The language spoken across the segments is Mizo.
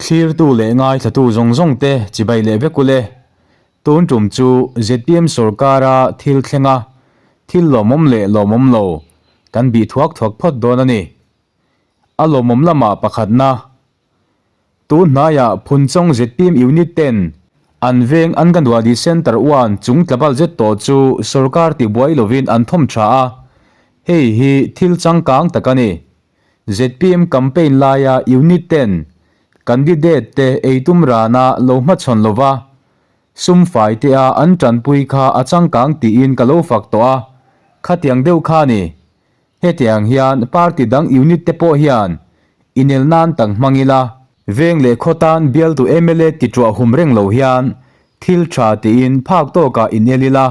Thlirtu leh ngaithlatu zawng zawng te chibai leh vek ule. Tun tum chu zpm sorkara thil thlenga thil lawmawm leh lawmawm lo kan bih thuak thuak phawt dawn a ni. A lawmawm lamah pakhatna Tun hnaiah Phunchawng zpm Unit ten an veng Anganwadi Centre one chung tlabal zet tawh chu sorkar tibuai lovin an thawm tha a, hei hi thil changkang tak a ni. Zpm campaign laia Unit ten candidate te ei tum rana lo hmachhawn lova sum fai te a an tanpui kha a changkang tiin ka lo fak tawh a, khatiang deuh kha a ni. Hetiang hian party dang unit te pawh hian inel nan tak hmang ila. Veng leh khaw tan bialtu mla ti tuah hum reng lo hian thil tha tiin phak tawkah inel ila,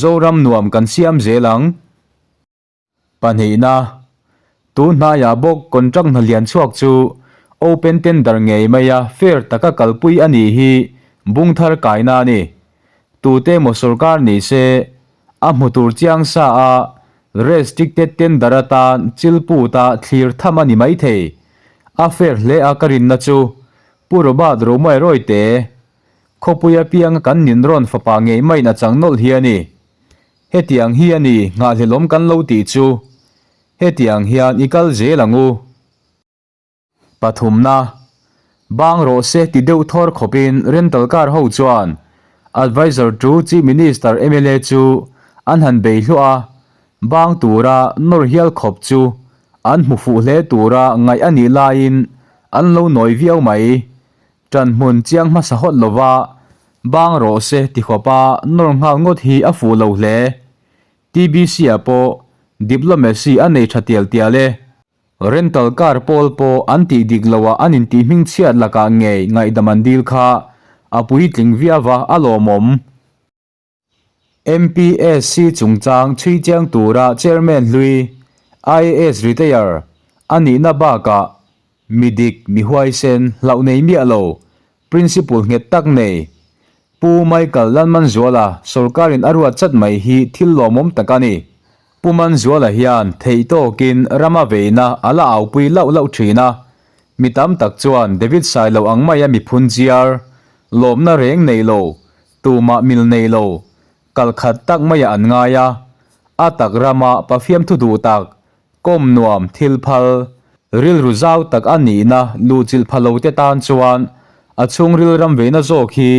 Zoram nuam kan siam zel ang. Pahnihna, Tun hnaiah bawk contract hna lian chhuak chu open tender ngei maia fair taka kalpui a nih hi bung thar kaina a ni. Tute emaw sorkar ni se A hmu tur chiang sa a, restricted tender atan chil put a thlir tham a ni maithei. A fair hle a ka rinna chu Pu Robert Romai Rawite, khawpui apianga kan ninrawn fapa ngei maiin a chang nawlh hi a ni. Hetiang hi a ni nghahhlelawm kan lo tih chu. Hetiang hian i kal zel ang u. Pathumna, Bang rawh se ti deuh thawr khawpin rental car ho chuan Adviser to Chief Minister mla chu an han bei hluah a, bang tura nawr hial khawp chu an hmu fuh hle tura ngaih a nih laiin an lo nawi viau mai. Ṭan hmun chiang hmasa hawt lova bang rawh se ti khawpa nawr nghal ngawt hi a fuh lo hle. TBC-ah pawh diplomacy a nei ṭha tial tial e. Rental car pawl pawh an tih dik loh ah an intih hming chhiat lakah ngei ngaihdam an dil kha a puitling viau a, a lawmawm. MPSC chungchang chhui chiang tura Chairman hlui, IAS retire, a nihna bakah mi dik, mi huaisen, hlauh nei miah lo, principle nghet tak nei, Pu Michael Lalmanzuala sorkarin a ruat chat mai hi thil lawmawm tak a ni. Pu Manzuala hian theih tawkin rama veina a la aupui lauh lauh thin a, mi tam tak chuan David Sailo ang maia mi phun chiar, lawmna reng nei lo, tumah mil nei lo, kal khat tak maiah an ngai a, a tak rama pafiam thu duh tak, Kawm nuam thil phal, rilru zau tak a nihna luhchilh pha lo te tan chuan a chhungril ram veina zawk hi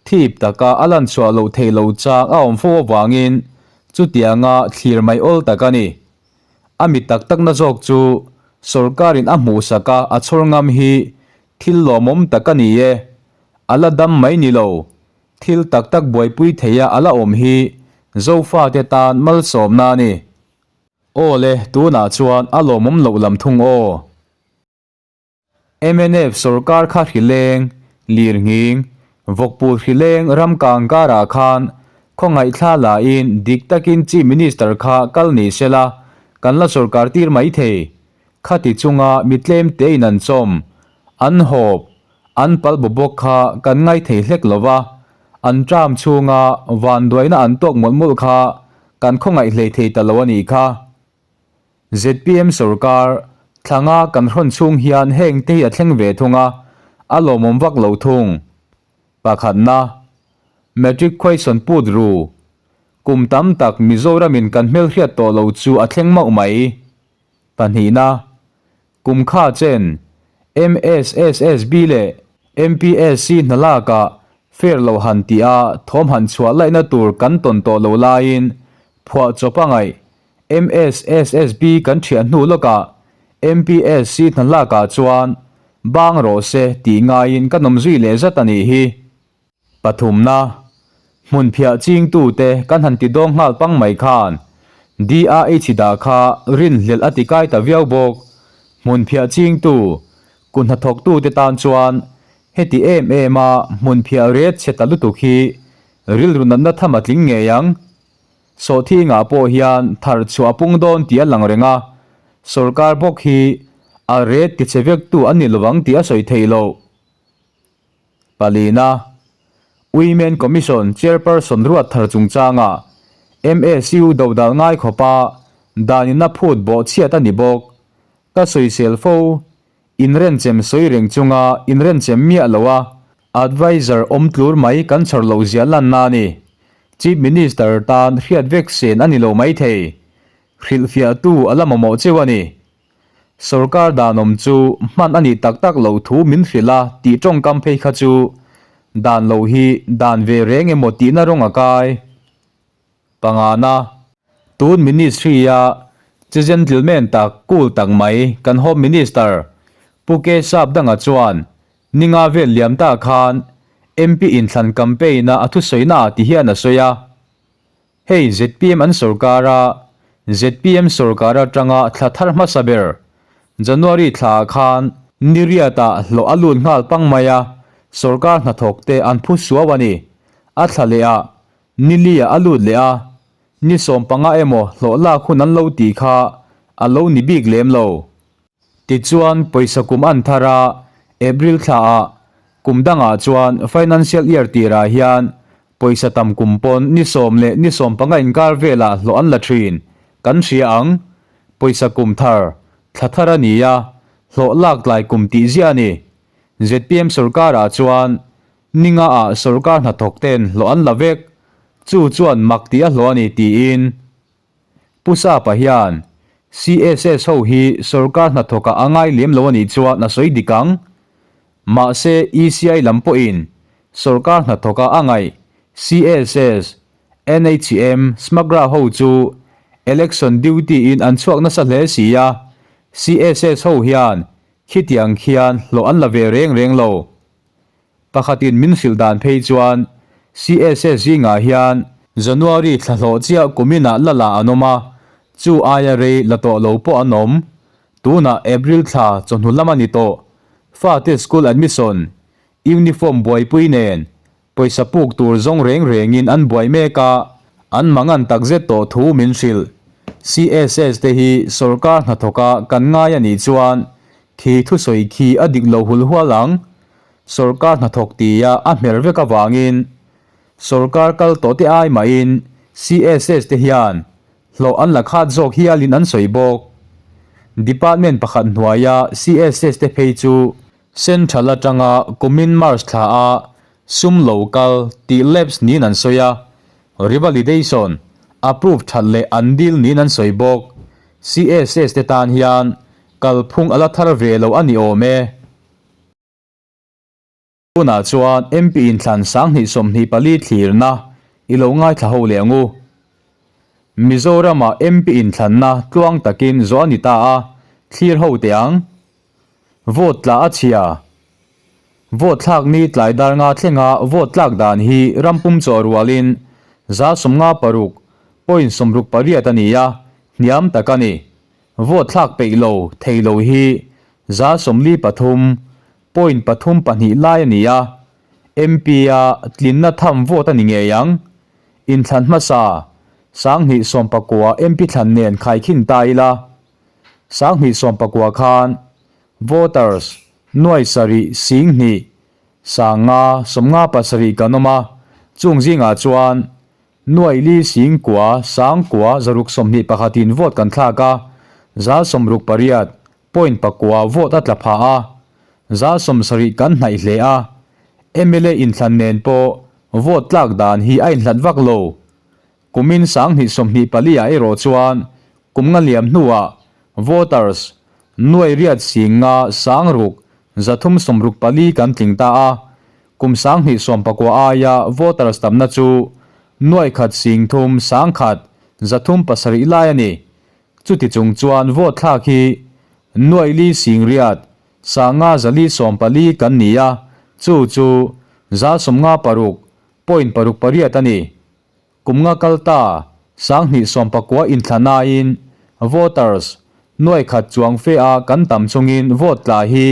thip taka a lan chhuah loh theih lo chang a awm fo avangin chutianga thlir mai awl tak a ni. A mi tak takna zawk chu sorkarin a hmuhsak a a chhawr ngam hi thil lawmawm tak a ni e. A la dam mai ni lo, thil tak tak buaipui theia a la awm hi Zofate tan malsawmna a ni. Aw le, tunah chuan a lawmawm loh lam thung aw. Mnf sorkar kha hrileng, lirnghing, vawkpul hrileng ram kang karah khan khawngaihthla lain dik takin Chief Minister kha kal ni sela kan la sorkar tir mai thei. Khati chunga mi tlem tein an chawm, an hawp, an pal bu bawk kha kan ngai thei hlek lo va, an term chhunga vanduaina an tawk mawlh mawlh kha kan khawngaih hlei thei ta lo a nih kha. Zpm sorkar thlanga kan hrawn chhung hian heng te hi a thleng ve thung a, a lawmawm vak lo thung. Pakhatna, Matric question put ru. Kum tam tak Mizoramin kan hmelhriat tawh lo chu a thleng mauh mai. Pahnihna, Kum kha chen MSSSB leh MPSC hna lakah fair lo han tih a thawm han chhuah laihna tur kan tawn tawh lo laiin phuah chawp a ngaih MSSSB kan thiah hnu lawkah MPSC hna lakah chuan bang rawh se tih ngaiin ka nawm zui leh zat a nih hi. Pathumna, hmunphiah chingtute kan han ti dawng nghal pang mai khan DRH dah kha rinhlelh a ti kai ta viau bawk. Hmunphiah chingtu, kut hnathawktute tan chuan heti em em a hmunphiah ret chhe ta lutuk hi rilru natna tham a tling ngei ang. Sawhthingah pawh hian thar chhuah a pung dawn tih a lang reng a, sawrkar bawk hi a ret tichhe vektu a ni lovang tih a sawi theih loh. Palina, Women Commission Chairperson ruat thar chungchangah MSU dodal ngai khawpa danin a phut bawh chhiat a ni bawk. Ka sawisel fo. Inrenchem sawi reng chunga inrenchem miah lo a, adviser awm tlur mai kan chhawr loh zia lanna a ni. Chief Minister tan hriat vek sen a ni lo mai thei. Hrilhfiahtu a la mamawh cheu a ni. Sorkar danawm chu hman a nih tak tak loh thu min hrilh a tih tawngkam phei kha chu dan lo hi dan ve reng emaw tihna rawng a kai. Pangana, tun ministry-a che gentleman tak cool tak mai kan Home Minister Pu K Sapdanga chuan ninga vel liam ta khan MP inthlan campaign-a a thusawi-naah ti hian a sawi a. Hei zpm an sorkar a, zpm sorkar atanga thla thar hmasa ber January thla ah khan niriat ah hlawh a lut nghal pang mai a, sorkar hnathawk te an phu suau a ni. A thla leh ah nili ah a lut leh a, ni 15 emaw hlawh lak hun an lo tih kha a lo ni bik lem lo. Tichuan, pawisa kum an thar a, April thla ah kum dangah chuan financial year tirah hian pawisa tam kum pawn ni 10 leh ni 15 inkar velah hlawh an la thin. Kan hria ang, pawisa kum thar, thla thar a ni a, hlawh lak tlai kum tih ziah a ni. Zpm sorkarah chuan ninga ah sorkar hnathawk ten hlawh an la vek, chu chuan mak tih a hlawh a ni tiin. Pu Sapa hian CSS ho hi sorkar hnathawkah a ngai lem lo a nih chuan a sawi dik ang. Mahse ECI lam pawhin sorkar hnathawka a ngaih CSS, NHM, Smagra ho chu election duty in an chhuak nasa hle si a, CSS ho hian khitiang khian hlawh an la ve reng reng lo. Pakhatin min hrilh dan phei chuan CSS zingah hian January thla hlawh chiah kuminah la la an awm a, chu aia rei la tawh lo pawh an awm. Tunah April thla chawhnu lam a ni tawh. Fate school admission, uniform buaipui nen Pawisa puk tur zawng reng rengin an buai mek a, an mangan takzet tawh thu min hrilh. CSS te hi sorkar hnathawka kan ngai a nih chuan khi thusawi khi a dik lo hul hual ang. Sorkar hnathawk tia a hmer vek avangin sorkar kal tawh te ai mahin CSS te hian hlawh an la khat zawk hialin an sawi bawk. Department pakhat hnuaia CSS te phei chu Central atanga kumin March thla a sum lo kal tih lapse niin an sawi a, revalidation approve that leh an dil niin an sawi bawk. CSS te tan hian kalphung a la thar ve lo a ni awm e. Tunah chuan MP inthlan 2024 thlirna i lo ngaithla ho leh ang u. Mizoramah MP inthlanna tluang takin zawh a ni ta a, thlir ho teh ang. Vote tla a chhia. Vote thlak ni tlai dar nga thlenga vote tlak dan hi rampum chaw rualin 56.68 a ni a, hniam tak a ni. Vote thlak peih lo thei lo hi 43.32 lai a ni a, MP a tlinna tham vote a ni ngei ang. Inthlan hmasa, 2019 MP thlan nen khaikhin ta ila. 2019 khan voters nuai sarih sing hnih sanga 57 kan awm a, chung zingah chuan nuai li sing kua sang kua zaruk 21 in vote kan thlak a, 68.9 vote a tla phah a, 70 kan hnaih hle a, MLA inthlan nen pawh vote tlak dan hi a inhlat vak lo. Kumin 2024 ah erawh chuan kum nga liam hnuah voters nuai riat sing nga sang ruk 364 kan tling ta a, kum 2019 aia voters tamna chu nuai khat sing thum sang khat 307 lai a ni. Chuti chung chuan vote thlak hi nuai li sing riat sanga zali 14 kan ni a, chu chu 56.68 a ni. Kum nga kal ta, 2019 inthlanain voters nuai khat chuang fe a kan tam chungin vote tla hi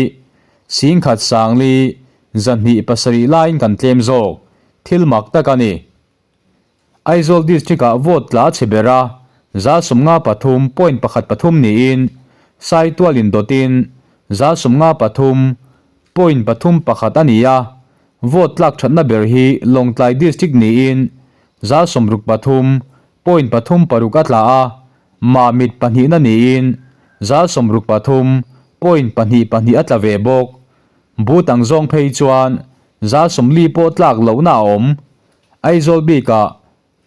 sing khat sang li 207 laiin kan tlem zawk, thil mak tak a ni. Aizawl district-ah vote tla chhe ber a, 53.13 niin Saitual indawtin 53.31 a ni a, Vote tlak thatna ber hi Lawngtlai District niin 63.36 a tla a, Mamit pahnihna niin 63.36. Point pahnih pahnih a tla ve bawk. But ang zawng phei chuan 40% pawh tlak lohna a awm. Aizawl bikah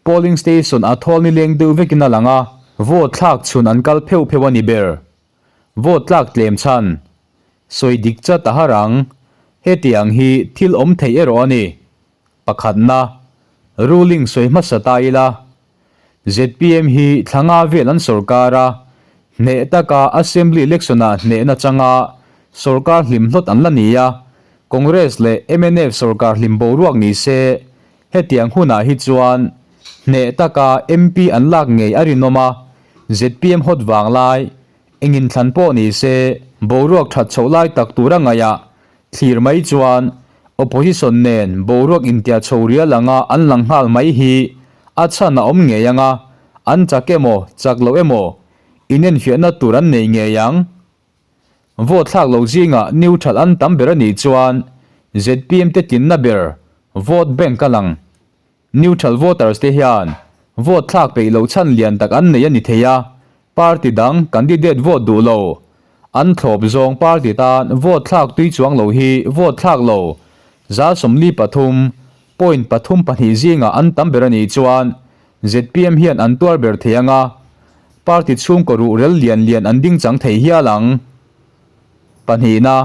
polling station a thawl nileng deuh vekin a lang a, vote thlak chhun an kal pheuh pheuh a ni ber. Vote tlak tlem chhan sawi dik chat a har ang. Hetiang hi thil awm theih erawh a ni. Pakhatna, ruling sawi hmasa ta ila. Zpm hi thla nga vel an sawrkar a, hneh taka Assembly election-ah hnehna changa sawrkar hlim hlawt an la ni a, Congress leh mnf sawrkar hlim boruak ni se, hetiang hunah hi chuan hneh taka MP an lak ngei a rinawm a, zpm hawt vang lai, engin thlan pawh ni se, boruak that chhoh lai tak tura ngaihah Thlir mai chuan opposition nen boruak intia chho rial anga an lang nghal mai hi a chhan a awm ngei ang a, an chak emaw chak lo emaw inenfiahna tur an nei ngei ang. Vote thlak lo zingah neutral an tam ber a nih chuan zpm te tlinna ber vote bank a lang. Neutral voters te hian vote thlak peih loh chhan lian tak an nei a ni thei a, party dang candidate vote duh lo, an thlawp zawng party tan vote thlak tui chuang lo hi vote thlak lo 43.32 zingah an tam ber a nih chuan zpm hian an tuar ber thei ang a, party chhungkaw ruhrel lian lian an ding chang thei hial ang. Pahnihna,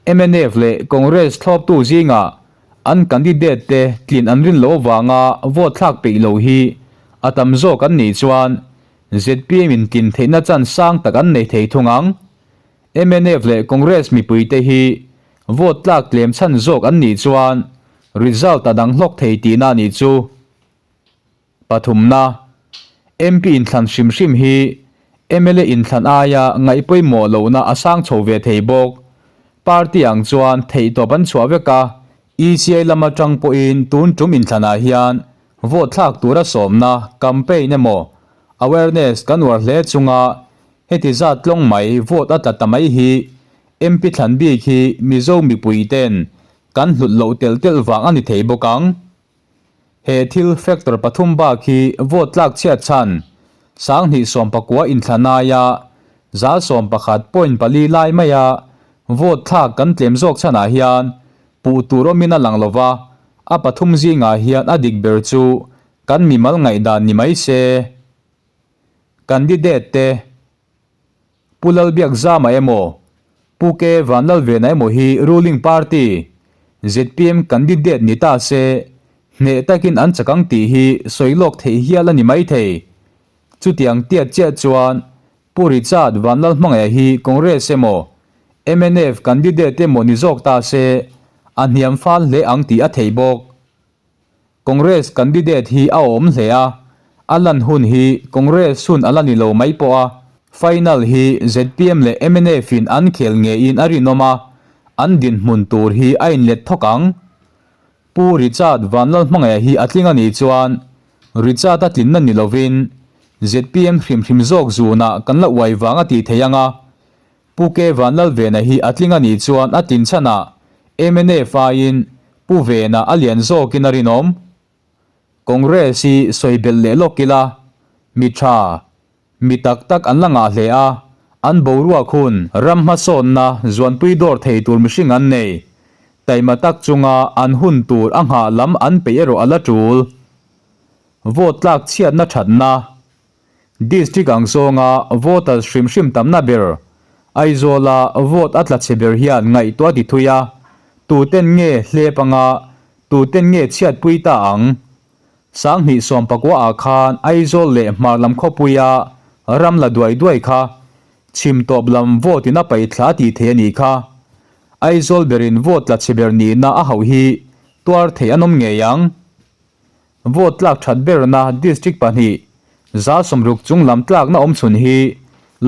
mnf leh Congress thlawptu zingah An candidate te tlin an rin loh avanga vote thlak peih lo hi a tam zawk an nih chuan zpm in tlin theihna chan sang tak an nei thei thung ang. Mnf leh Congress mipui te hi vote tlak tlem chhan zawk an nih chuan result a dang hlawk thei tihna a nih chu. Pathumna, MP inthlan hrim hrim hi mla inthlan aia ngaih pawimawh lohna a sang chho ve thei bawk. Party ang chuan theihtawp an chhuah vek a, ECI lam atang pawhin tun tum inthlanah hian vote thlak tura sawmna, campaign emaw awareness kan uar hle chunga heti zat tlawng mai vote a tla ta mai hi MP thlan bik hi Mizo mipuiten kan hlut loh telh telh vang a ni thei bawk ang. He thil factor pathum bak hi vote tlak chhiat chhan 2019 inthlan aia 11.4 lai maia vote thlak kan tlem zawk chhanah hian puh tur awmin a lang lova, a pathum zingah hian a dik ber chu kan mimal ngaihdan ni mai se. Candidate te. Pu Lalbiakzama emaw, Pu K Vanlalvena emaw hi ruling party, zpm candidate ni ta se, hneh takin an chak ang tih hi sawi lawk theih hial a ni maithei. Chutiang tiat chiah chuan Pu Richard Vanlalhmangaia hi Congress emaw, mnf candidate emaw ni zawk ta se, a hniam fal hle ang tih a thei bawk. Congress candidate hi a awm hle a, a lan hun hi Congress hun a la ni lo mai pawh a, final hi zpm leh mnf in an khel ngeiin a rinawm a, an dinhmun tur hi a inlet thawk ang. Pu Richard Vanlalhmangaia hi a tling a nih chuan Richard a tlinna ni lovin zpm hrim hrim zawk zunah kan la uai vang a tih theih ang a, Pu K Vanlalvena hi a tling a nih chuan a tlin chhanah mnf aiin Pu Vena a lian zawkin a rinawm. Congress hi sawi belh leh lawk ila, mi tha, mi tak tak an la ngah hle a, an boruak hun ram hmasawnna zuanpui dawr thei tur mihring an nei. Taima tak chunga an hun tur a nghah lam an peih erawh a la tul. Vote tlak chhiatna thatna. District ang zawnga voters hrim hrim tamna ber Aizawla vote a tla chhe ber hian ngaihtuah ti thui a, tuten nge hlep anga tuten nge chhiatpui ta ang? 2019 ah khan Aizawl leh Hmar lam khawpuia ram la duai duai kha chhim tawp lam vote in a paih thla tih theih a nih kha. Aizawl berin vote tla chhe ber nihna a hauh hi tuar theih an awm ngei ang. Vote tlak that berna district pahnih 60 chung lam tlakna awm chhun hi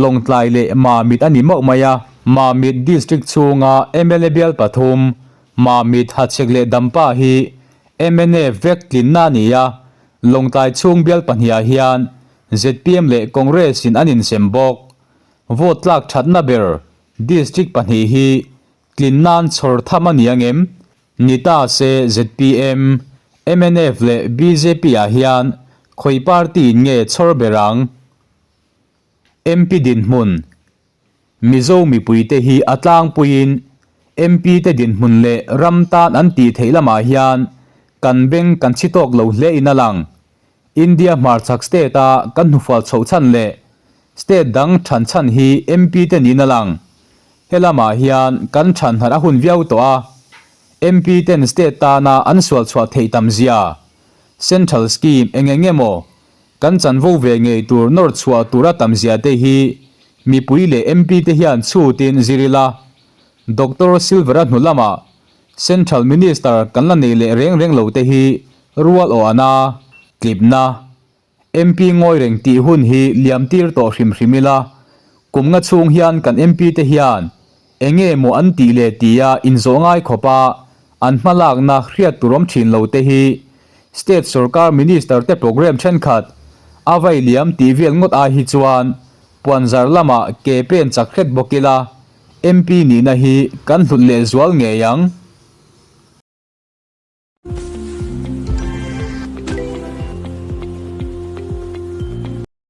Lawngtlai leh Mamit a ni mauh mai a. Mamit district chhunga mla bial pathum, Mamit, Hachhek leh Dampa hi mnf vek tlinna a ni a, Lawngtlai chhung bial pahnihah hian zpm leh Congress in an insem bawk. Vote tlak thatna ber district pahnih hi tlin nan chhawr tham a ni ang em? Ni ta se zpm, mnf leh bjp ah hian khawi party in nge chhawr ber ang? MP dinhmun. Mizo mipuite hi a tlangpuiin MP te dinhmun leh ram tan an tih theih lamah hian kan beng kan chhi tawk lo hle in a lang. India hmarchhak state a kan hnufual chhoh chhan leh state dang than chhan hi MP te niin a lang. He lamah hian kan than harh a hun viau tawh a, MP ten state tana an sual chhuah theih tam zia, central scheme eng eng emaw kan chanvo ve ngei tur nawr chhuah tura tam zia te hi mipui leh MP te hian chhutin zir ila, Doctor Silver-a hnu lamah Central Minister kan la nei leh reng reng lo te hi rual aw ana tlipna. MP ngawi reng tih hun hi liam tir tawh hrim hrim ila, kum nga chhung hian kan MP te hian eng nge maw an tih leh tia inzawh ngai khawpa an hmalakna hriat tur awm thin lo te hi State sorkar Minister te programme thenkhat a vai liam tih vel ngawt ai hi chuan puanzar lamah ke pen chak hret bawk ila MP nihna hi kan hlut leh zual ngei ang.